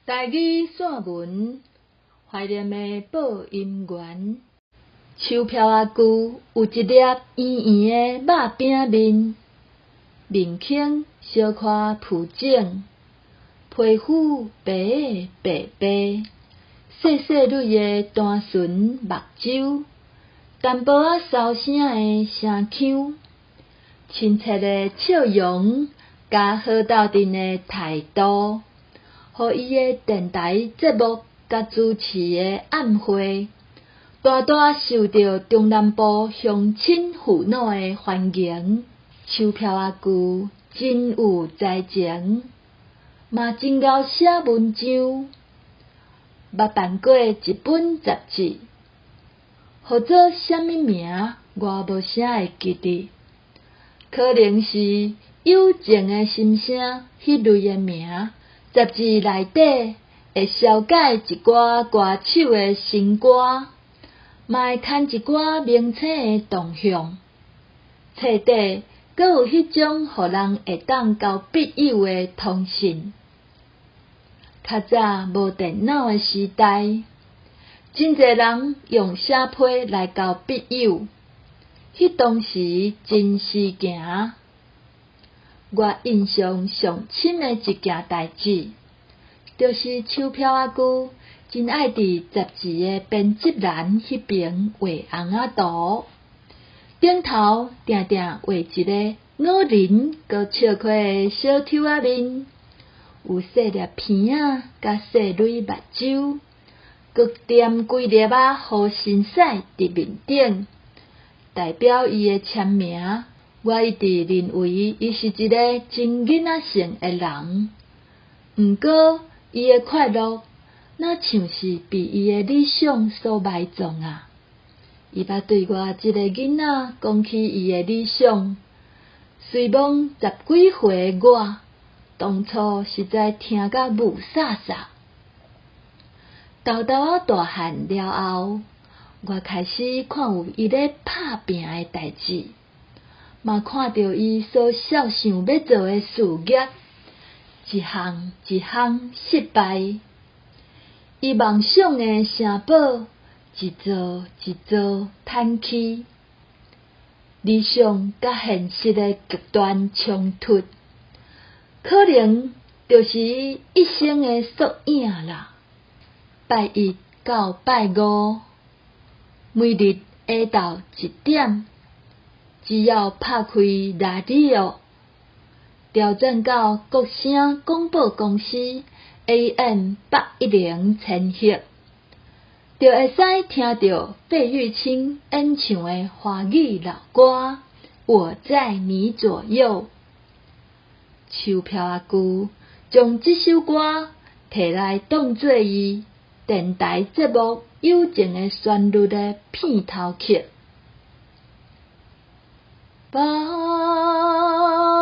台語散文，懷念的播音員，秋飄阿舅有一粒圓圓的肉餅面，面孔小可浮腫，皮膚白白白，細細蕊的單純目睭，淡薄仔沙聲的聲腔，親切的笑容，佮好鬥陣的態度，予伊的電台節目佮主持的暗會，大大受著中南部鄉親父老的歡迎。秋飄阿舅真有才情，嘛真𠢕寫文章，捌辦過一本雜誌，號做啥物名我無啥會記得，可能是友情的心聲彼類的名。雜誌內底會紹介一寡歌手的新歌，嘛會刊一寡明星的動向。冊底閣有彼種予人會當交筆友的通訊。較早無電腦的時代，真濟人用寫批來交筆友，彼當時真時行。我印象上深的一件代誌，就是秋飄阿舅真愛佇雜誌的編輯欄彼爿畫尪仔圖，頂頭定定畫一个五仁閣笑詼的小丑仔面，有細粒鼻仔佮細蕊目睭，閣點幾粒仔予神使佇面頂，代表伊的簽名。我一直認為伊是一个真囡仔性的人，毋過伊的快樂，若像是被伊的理想所埋葬啊！伊捌對我這个囡仔講起伊的理想，雖罔十幾歲的我，當初實在聽甲霧煞煞。沓沓仔大漢了後，我開始看有伊咧拍拚的代誌。嘛看著伊所肖想欲做的事業，一項一項失敗。伊夢想的城堡，一座一座坍去。理想佮現實的極端衝突，可能就是伊一生的縮影啦。拜一到拜五，每日下晝1點。只要拍開拉里奧，調轉到國聲廣播公司 AM 810千赫，就會使聽著費玉清演唱的華語老歌《我在你左右》。秋飄阿舅將這首歌提來當做伊電台節目《友情的旋律》的片頭曲。把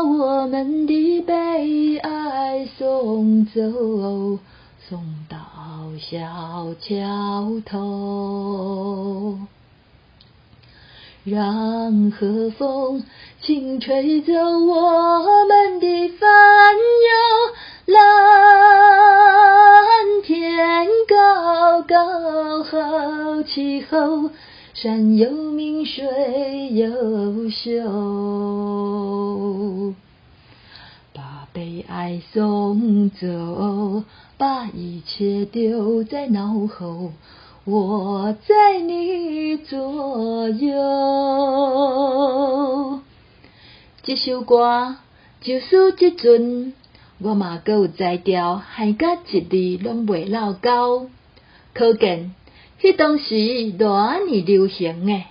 我們的悲哀送走，送到小橋頭，讓和風輕吹走我們的煩憂。藍天高高好氣候。山有明水有秀，把悲哀送走，把一切丟在腦後，我在你左右。這首歌，就算這陣，我嘛閣有才調，害甲一字攏袂落勾，可見。彼當時偌按呢流行的，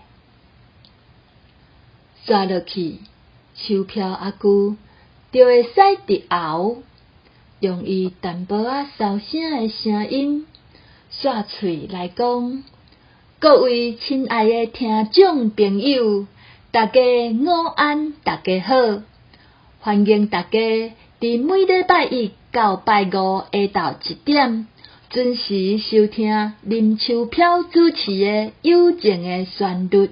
煞落去，秋飄阿舅就會使直喉，用伊淡薄仔沙聲的聲音，煞喙來講：各位親愛的聽眾朋友，大家午安，大家好，歡迎大家佇每禮拜一到拜五下晝1點。準時收聽林秋飄主持的《友情的旋律》。